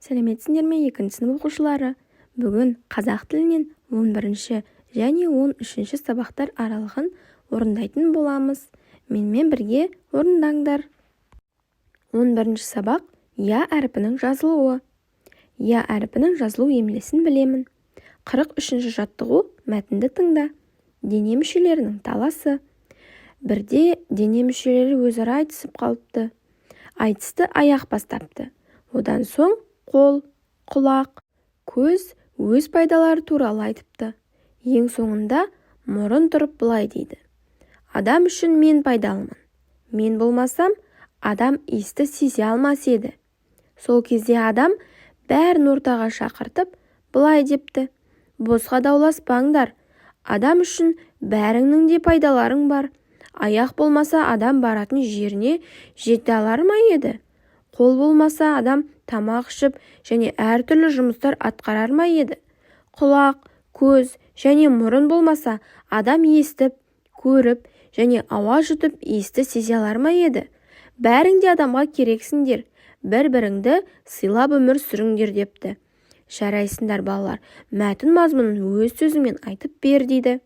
Сәлеметсіңдер ме, екінші сынып оқушылары! Бүгін қазақ тілінен 11-ші және 13-ші сабақтар аралығын орындайтын боламыз. Менімен бірге орындаңдар. 11-ші сабақ. Я әрпінің жазылуы. Я әрпінің жазылу емлесін білемін. 43-ші жаттығу. Мәтінді тыңда. Дене мүшелерінің таласы. Бірде дене мүшелері өзара айтысып қалыпты. Айтысты аяқ бастапты. Одан соң қол, құлақ, көз өз пайдалары туралы айтыпты. Ең соңында мұрын тұрып былай дейді: «Адам үшін мен пайдалымын. Мен болмасам, адам иісті сезе алмас еді». Сол кезде адам бәрін ортаға шақыртып, былай депті: «Босқа дауласпаңдар. Адам үшін бәріңнің де пайдаларың бар. Аяқ болмаса, адам баратын жеріне жете алар ма еді? Қол болмаса, адам тамақ ішіп және әртүрлі жұмыстар атқарар ма еді? Құлақ, көз және мұрын болмаса, адам естіп, көріп және ауа жұтып, иісті сезе алар ма еді? Бәрің де адамға керексіңдер. Бір-біріңді сыйлап өмір сүріңдер», – депті. Жарайсыңдар, балалар! Мәтін мазмұнын өз сөзіңмен айтып бер, дейді.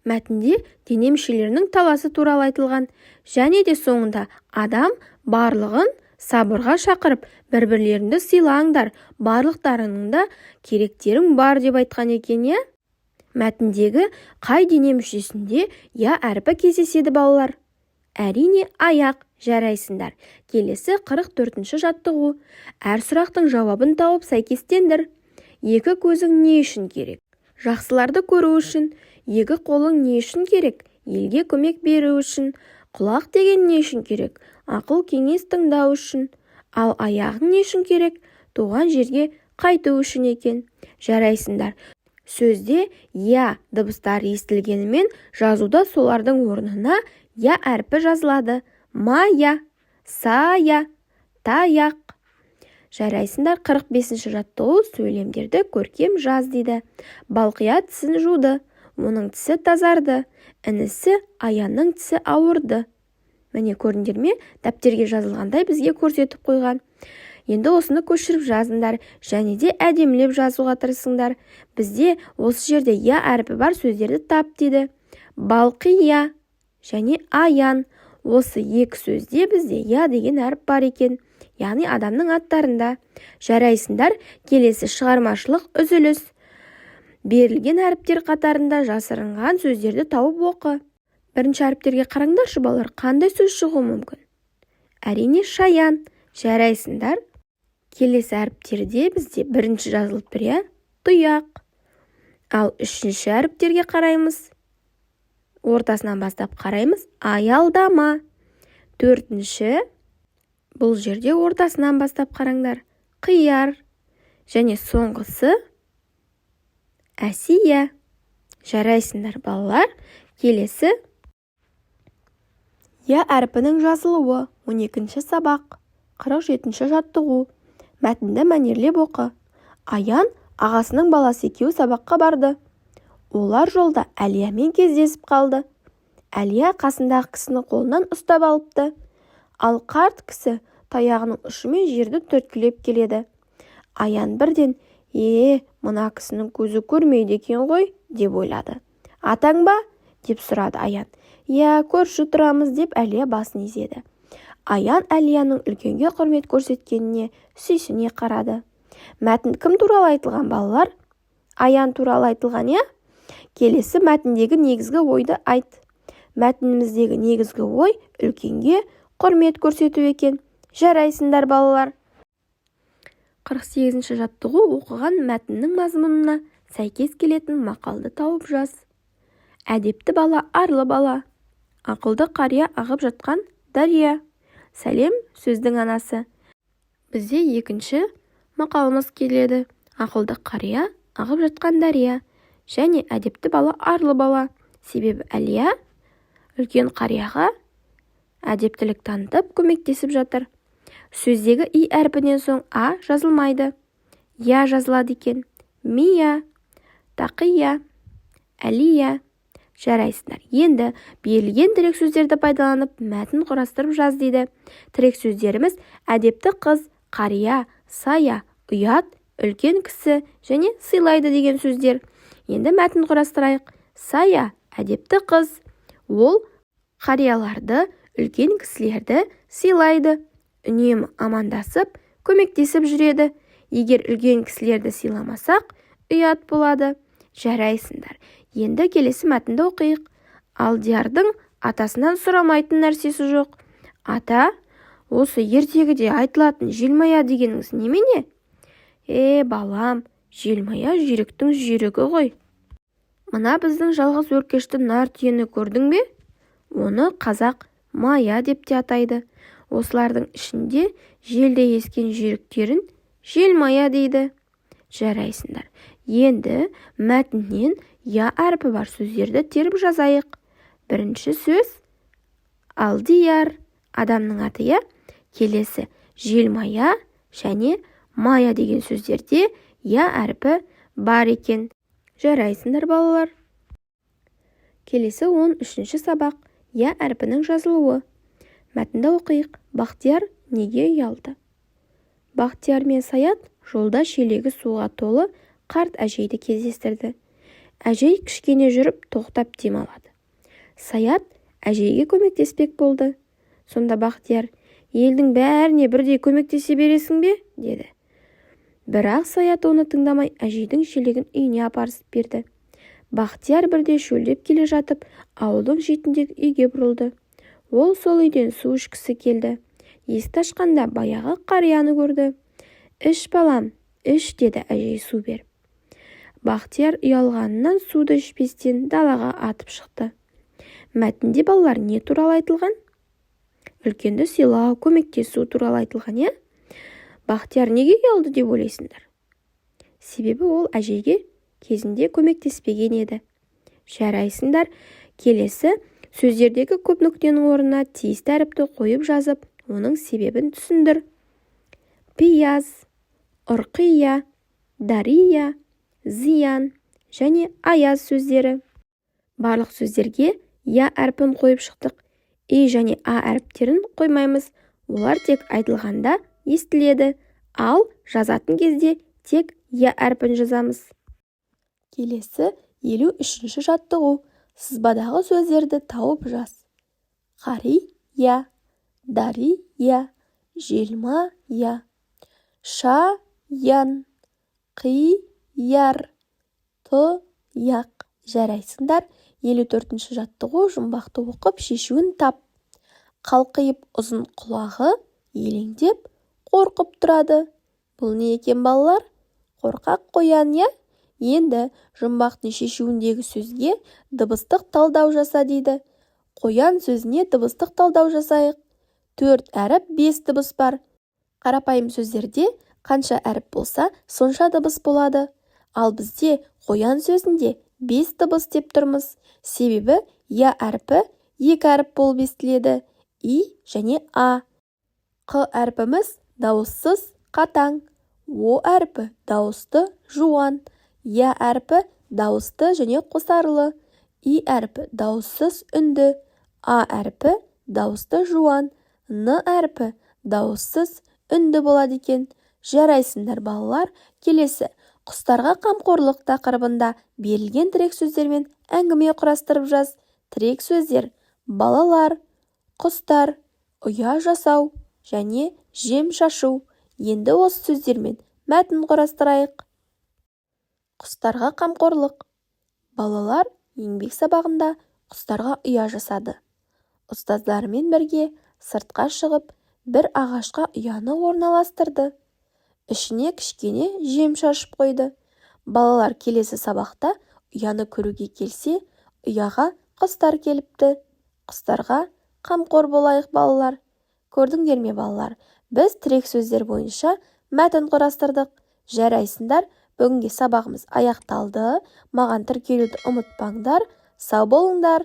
Мәтінде дене мүшелерінің таласы туралы айтылған және де соңында адам барлығын сабырға шақырып, бір-бірлеріңді сыйлаңдар, барлықтарыңның да керектерің бар деп айтқан екен, иә? Мәтіндегі қай дене мүшесінде я әрпі кездеседі, балалар? Әрине, аяқ. Жарайсыңдар! Келесі 44-ші жаттығу. Әр сұрақтың жауабын тауып, сәйкестендір. Екі көзің не үшін керек? Жақсыларды көру үшін. Екі қолың не үшін керек? Елге көмек беру үшін. Құлақ деген не үшін керек? Ақыл кеңес тыңдау үшін. Ал аяғың не үшін керек? Туған жерге қайту үшін екен. Жарайсыңдар! Сөзде я дыбыстары естілгенімен, жазуда солардың орнына я әрпі жазылады: мая, сая, таяқ. Жарайсыңдар! 45-ші жаттығу. Сөйлемдерді көркем жаз, дейді. Балқия тісін жуды. Оның тісі тазарды. Інісі Аянның тісі ауырды. Міне, көрдіңдер ме, дәптерге жазылғандай бізге көрсетіп қойған. Енді осыны көшіріп жазыңдар және де әдемілеп жазуға тырысыңдар. Бізде осы жерде я әрпі бар сөздерді тап, дейді. Балқия және Аян, осы екі сөзде бізде я деген әріп бар екен, яғни адамның аттарында. Жарайсыңдар! Келесі шығармашылық үзіліс. Берілген әріптер қатарында жасырынған сөздерді тауып оқы. Бірінші әріптерге қараңдаршы, балалар, қандай сөз шығуы мүмкін? Әрине, шаян. Жарайсыңдар! Келесі әріптерде бізде бірінші жазылып тұр, иә, тұяқ. Ал үшінші әріптерге қараймыз, ортасынан бастап қараймыз: аялдама. Төртінші, бұл жерде ортасынан бастап қараңдар, қияр. Және соңғысы Әсия. Жарайсыңдар, балалар! Келесі я әрпінің жазылуы. 12-ші сабақ, 47-ші жаттығу. Мәтінді мәнерлеп оқы. Аян ағасының баласы екеуі сабаққа барды. Олар жолда Әлиямен кездесіп қалды. Әлия қасындағы кісінің қолынан ұстап алыпты. Ал қарт кісі таяғының ұшымен жерді түрткілеп келеді. Аян бірден: «Е, мына кісінің көзі көрмейді екен ғой», – деп ойлады. «Атаң ба?» – деп сұрады Аян. «Иә, көрші тұрамыз», – деп Әлия басын изеді. Аян Әлияның үлкенге құрмет көрсеткеніне сүйсіне қарады. Мәтін кім туралы айтылған, балалар? Аян туралы айтылған, иә? Келесі мәтіндегі негізгі ойды айт. Мәтініміздегі негізгі ой үлкенге құрмет көрсету екен. Жарайсыңдар, балалар! 48-ші жаттығу. Оқыған мәтіннің мазмұнына сәйкес келетін мақалды тауып жаз. Әдепті бала – арлы бала. Ақылды қария – ағып жатқан дария. Сәлем – сөздің анасы. Бізде екінші мақалымыз келеді: ақылды қария – ағып жатқан дария және әдепті бала – арлы бала. Себебі Әлия үлкен қарияға әдептілік танытып, көмектесіп жатыр. Сөздегі и әрпінен соң а жазылмайды, я жазылады екен: мия, тақия, Әлия. Жарайсыңдар! Енді берілген тірек сөздерді пайдаланып, мәтін құрастырып жаз, дейді. Тірек сөздеріміз: әдепті қыз, қария, сая, Ұят, үлкен кісі және сыйлайды деген сөздер. Енді мәтін құрастырайық. Сая әдепті қыз. Ол қарияларды, үлкен кісілерді сыйлайды. Үнемі амандасып, көмектесіп жүреді. Егер үлкен кісілерді сыйламасақ, ұят болады. Жарайсыңдар. Енді келесі мәтінді оқиық. Алдиярдың атасынан сұрамайтын нәрсесі жоқ. Ата, осы ертегіде айтылатын желмая дегеніңіз немене? Е, балам, желмая жүйріктің жүйрігі ғой. Мына біздің жалғыз өркешті нар түйені көрдің бе? Оны қазақ мая деп те атайды. Осылардың ішінде желдей ескен жүйріктерін желмая дейді. Жарайсыңдар. Енді мәтіннен я әрпі бар сөздерді теріп жазайық. Бірінші сөз Алдияр, адамның аты, иә. Келесі желмая және мая деген сөздерде я әрпі бар екен. Жарайсыңдар, балалар. Келесі 13-ші сабақ. Я әрпінің жазылуы. Мәтінді оқиық. Бақтияр неге ұялды? Бақтияр мен Саят жолда шелегі суға толы қарт әжейді кездестірді. Әжей кішкене жүріп тоқтап демалады. Саят әжейге көмектеспек болды. Сонда Бақтияр: "Елдің бәріне бірдей көмектесе бересің бе?" деді. Бірақ Саят оны тыңдамай, әжейдің шелегін үйіне апарысып берді. Бақтияр бірде шөлдеп келе жатып, ауылдың шетіндегі үйге бұрылды. Ол сол үйден су ішкісі келді. Есікті ашқанда баяғы қарияны көрді. "Іш, балам, іш", – деді әжей су беріп. Бақтияр ұялғанынан суды ішпестен далаға атып шықты. Мәтінде, балалар, не туралы айтылған? Үлкенді сыйлау, көмектесу туралы айтылған, иә. Бақтияр неге ұялды деп ойлайсыңдар? Себебі ол әжейге кезінде көмектеспеген еді. Жарайсыңдар. Келесі сөздердегі көп нүктенің орнына тиісті әріпті қойып жазып, оның себебін түсіндір. Пияз, ұрқия, дария, зиян және аяз сөздері. Барлық сөздерге я әрпін қойып шықтық. И және а әріптерін қоймаймыз. Олар тек айтылғанда естіледі, ал жазатын кезде тек я әрпін жазамыз. Келесі 53-ші жаттығу. Сызбадағы сөздерді тауып жаз. Қария, дария, желмая, шаян, қияр, тұяқ. Жарайсыңдар. 54-ші жаттығу. Жұмбақты оқып, шешуін тап. Қалқиып ұзын құлағы, елеңдеп қорқып тұрады. Бұл не екен, балалар? Қорқақ қоян, иә. Енді жұмбақтың шешуіндегі сөзге дыбыстық талдау жаса дейді. Қоян сөзіне дыбыстық талдау жасайық. Төрт әріп, бес дыбыс бар. Қарапайым сөздерде қанша әріп болса, сонша дыбыс болады. Ал бізде қоян сөзінде бес дыбыс деп тұрмыз. Себебі я әрпі екі әріп болып естіледі: и және а. Қ әрпіміз дауыссыз, қатаң. О әрпі дауысты, жуан. Я әрпі дауысты және қосарлы. И әрпі дауыссыз, үнді. А әрпі дауысты, жуан. Н әрпі дауыссыз, үнді болады екен. Жарайсыңдар, балалар. Келесі құстарға қамқорлық тақырыбында берілген тірек сөздермен әңгіме құрастырып жаз. Тірек сөздер: балалар, құстар, ұя жасау және жем шашу. Енді осы сөздермен мәтін құрастырайық. Құстарға қамқорлық. Балалар еңбек сабағында құстарға ұя жасады. Ұстаздарымен бірге сыртқа шығып, бір ағашқа ұяны орналастырды. Ішіне кішкене жем шашып қойды. Балалар келесі сабақта ұяны көруге келсе, ұяға құстар келіпті. Құстарға қамқор болайық, балалар. Көрдіңдер ме, балалар, біз тірек сөздер бойынша мәтін құрастырдық. Жарайсыңдар. Бүгінге сабағымыз аяқталды. Маған тіркелуді ұмытпаңдар. Сау болыңдар.